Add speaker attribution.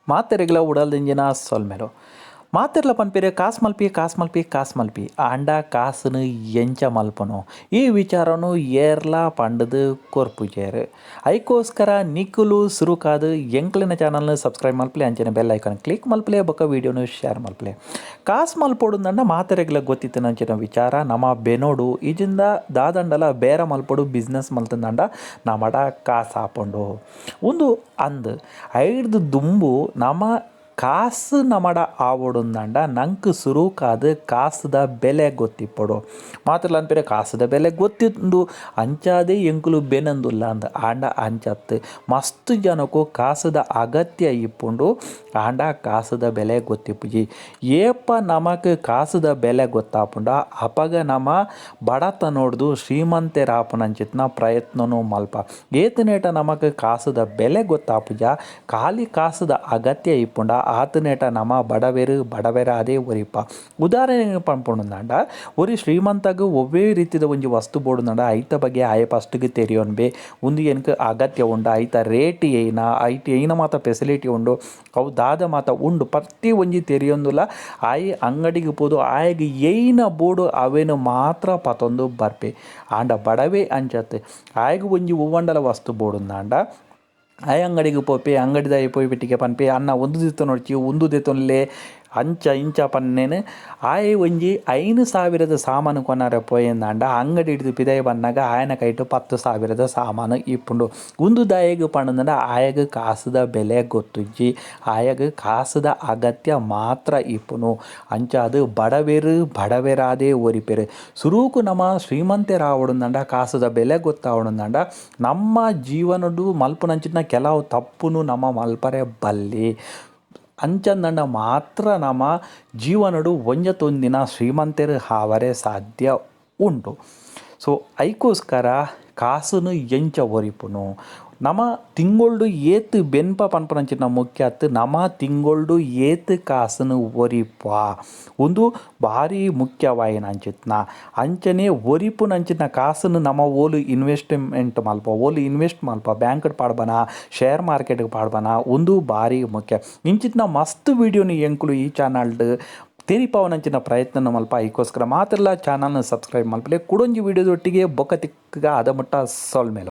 Speaker 1: ಮಾತೆರೆಗ್ಲ ಉಡಲ್ದಿಂಜಿನ ಸೊಲ್ಮೆಲು. ಮಾತೆರ್ಲ ಪನ್ಪೆರ್ ಕಾಸ್ ಮಲ್ಪಿ ಕಾಸ್ ಮಲ್ಪಿ ಕಾಸ್ ಮಲ್ಪಿ ಆಂಡ ಕಾಸುನು ಎಂಚ ಮಲ್ಪುನು ಈ ವಿಚಾರನು ಏರ್ಲ ಪಂಡುದು ಕೊರ್ಪುಜೆರ್. ಐಕೋಸ್ಕರ ನಿಕುಲು ಸುರುಕಾದ್ ಎಂಕ್ಲೆನ ಚಾನಲ್ನ ಸಬ್ಸ್ಕ್ರೈಬ್ ಮಲ್ಪಲೆ, ಅಂಚನೆ bell icon click ಮಲ್ಪಲೆ, ಬೊಕ್ಕ ವಿಡಿಯೋನು ಶೇರ್ ಮಲ್ಪಲೆ. ಕಾಸ್ ಮಲ್ಪೊಡುಂದಂಡ ಮಾತೆರೆಗ್ಲ ಗೊತ್ತಿತ್ತಿನ ಅಂಚಿನ ವಿಚಾರ ನಮ ಬೆನೋಡು, ಇಜಿಂದ ದಾದಂಡಲ ಬೇರ ಮಲ್ಪೊಡು, ಬಿಸ್ನೆಸ್ ಮಲ್ತಂದಂಡ ನಮಡ ಕಾಸ್ ಆಪುಂಡು ಉಂದು ಅಂದ್. ಐಡ್ದ್ ದುಂಬು ನಮ ಕಾಸು ನಮಡ ಆವೊಡುಂದಂಡ ನಂಕ್ ಸುರುಕಾದ್ ಕಾಸುದ ಬೆಲೆ ಗೊತ್ತಿಪ್ಪೊಡು. ಮಾತೆರ್ಲ ಅನ್ಪೆರ್ ಕಾಸುದ ಬೆಲೆ ಗೊತ್ತಿಂದು ಅಂಚಾದೇ ಎಂಕುಲು ಬೆನೊಂದುಲ್ಲ ಅಂದ್. ಆಂಡ ಅಂಚತ್ ಮಸ್ತ್ ಜನಕು ಕಾಸುದ ಅಗತ್ಯ ಇಪ್ಪುಂಡು, ಆಂಡ ಕಾಸುದ ಬೆಲೆ ಗೊತ್ತಿಪ್ಪುಜಿ. ಏಪ ನಮಕ್ ಕಾಸುದ ಬೆಲೆ ಗೊತ್ತಾಪುಂಡ ಅಪಗ ನಮ ಬಡತನೊಡ್ದು ಶ್ರೀಮಂತೆರಾಪುನಂಚಿತ್ತಿನ ಪ್ರಯತ್ನನು ಮಲ್ಪ. ಏತನೇಟ ನಮಕ್ ಕಾಸುದ ಬೆಲೆ ಗೊತ್ತಾಪುಜ, ಖಾಲಿ ಕಾಸುದ ಅಗತ್ಯ ಇಪ್ಪುಂಡ ಆತನೇಟ ನಮ ಬಡವೆರು ಬಡವೆರಾದೇ ಒರಿಪ. ಉದಾಹರಣೆ ಪನ್ಪುಂಡಂಡ ಒರಿ ಶ್ರೀಮಂತಗ್ ಒವ್ವೇ ರೀತಿದ ಒಂಜಿ ವಸ್ತು ಬೋಡುಂದಂಡ ಐತ ಬಗ್ಗೆ ಆಯೆ ಫಸ್ಟ್ಗೆ ತೆರಿಯೊನ್ಬೆ, ಉಂದು ಎನ್ಕ್ ಅಗತ್ಯ ಉಂಡು, ಐತ ರೇಟ್ ಏಯ್ನ, ಐಟ್ ಏಯ್ನ ಮಾತ ಫೆಸಿಲಿಟಿ ಉಂಡು, ಅವು ದಾದ ಮಾತ ಉಂಡು ಪ್ರತಿ ಒಂಜಿ ತೆರಿಯೊಂದುಲ ಆಯೆ ಅಂಗಡಿಗೆ ಪೋದು ಆಯಗ್ ಏಯ್ನ ಬೋಡು ಅವೇನು ಮಾತ್ರ ಪತೊಂದು ಬರ್ಪೆ. ಆಂಡ ಬಡವೆ ಅಂಚತ್ ಆಯಗ್ ಒಂಜಿ ಒವ್ವಂಡಲ ವಸ್ತು ಬೋಡುಂದಾಂಡ ಆಯೆ ಅಂಗಡಿಗೆ ಪೋಪೆ, ಅಂಗಡಿದಾಯ ಪೋಯಿ ಪೆಟ್ಟಿಗೆ ಪನ್ಪೆ ಅಣ್ಣ ಒಂದು ದೆತ್ತೊನೊಡ್ಚಿ ಉಂದು ದೆತ್ತೊನ್ಲೆ ಅಂಚ ಇಂಚ ಪನ್ನೇನು. ಆಯೆ ಒಂಜಿ 5,000 ಸಾಮಾನು ಕೊನರೆ ಪೋಯೆಂದಾಂಡ ಅಂಗಡಿ ಹಿಡಿದು ಪಿದಯಿ ಬನ್ನಗ ಆಯನ ಕೈಟ್ 10,000 ಸಾಮಾನು ಇಪ್ಪುಂಡು. ಉಂದು ದಾಯೆಗ್ ಪಂಡಂಡ ಆಯಗ್ ಕಾಸುದ ಬೆಲೆ ಗೊತ್ತುಜ್ಜಿ, ಆಯಗ್ ಕಾಸುದ ಅಗತ್ಯ ಮಾತ್ರ ಇಪ್ಪುನು. ಅಂಚಾದ್ ಬಡವೆರು ಬಡವೆರಾದೇ ಒರಿಪೆರು. ಸುರುಕು ನಮ ಶ್ರೀಮಂತೆರಾವೊಡುಂದಂಡ ಕಾಸುದ ಬೆಲೆ ಗೊತ್ತಾವೊಡುಂದಂಡ ನಮ್ಮ ಜೀವನಡು ಮಲ್ಪುನಂಚಿನ ಕೆಲವು ತಪ್ಪುನು ನಮ ಮಲ್ಪರೆ ಬಲ್ಲಿ. ಅಂಚಂದಂಡ ಮಾತ್ರ ನಮ ಜೀವನಡು ಒಂಜತ್ತೊಂದಿನ ಶ್ರೀಮಂತೆರು ಆವರೆ ಸಾಧ್ಯ ಉಂಟು. ಸೊ ಐಕೋಸ್ಕರ ಕಾಸುನು ಎಂಚ ಒರಿಪುನು, ನಮ ತಿಂಗೊಳ್ಡು ಏತ್ ಬೆನ್ಪ ಪನ್ಪುನಂಚಿನ ಮುಖ್ಯ ಅತ್ತ್, ನಮ ತಿಂಗೊಳ್ಡು ಏತ್ ಕಾಸುನು ಒರಿಪ ಉಂದು ಭಾರಿ ಮುಖ್ಯವಾಯಿನ ಅಂಚಿತ್ನ. ಅಂಚನೆ ಒರಿಪುನಂಚಿನ ಕಾಸುನು ನಮ ಓಲು ಇನ್ವೆಸ್ಟ್ಮೆಂಟ್ ಮಲ್ಪ, ಓಲು ಇನ್ವೆಸ್ಟ್ ಮಲ್ಪ, ಬ್ಯಾಂಕ್ ಪಾಡ್ಬನ, ಶೇರ್ ಮಾರ್ಕೆಟ್ಗೆ ಪಾಡ್ಬನ, ಉಂದು ಭಾರಿ ಮುಖ್ಯ. ಇಂಚಿತ್ನ ಮಸ್ತ್ ವಿಡಿಯೋನು ಎಂಕುಲು ಈ ಚಾನಲ್ಡ್ ತೆರಿಪಾವನಂಚಿನ ಪ್ರಯತ್ನ ಮಲ್ಪ. ಐಕೋಸ್ಕರ ಮಾತ್ರಲ ಚಾನಲ್ನ ಸಬ್ಸ್ಕ್ರೈಬ್ ಮಲ್ಪಲೆ. ಕುಡೊಂಜಿ ವಿಡಿಯೋದೊಟ್ಟಿಗೆ ಬೊಕ್ಕ ತಿಕ್ಕಗ ಅದಮುಟ್ಟ ಸೊಲ್ಮೆಲು.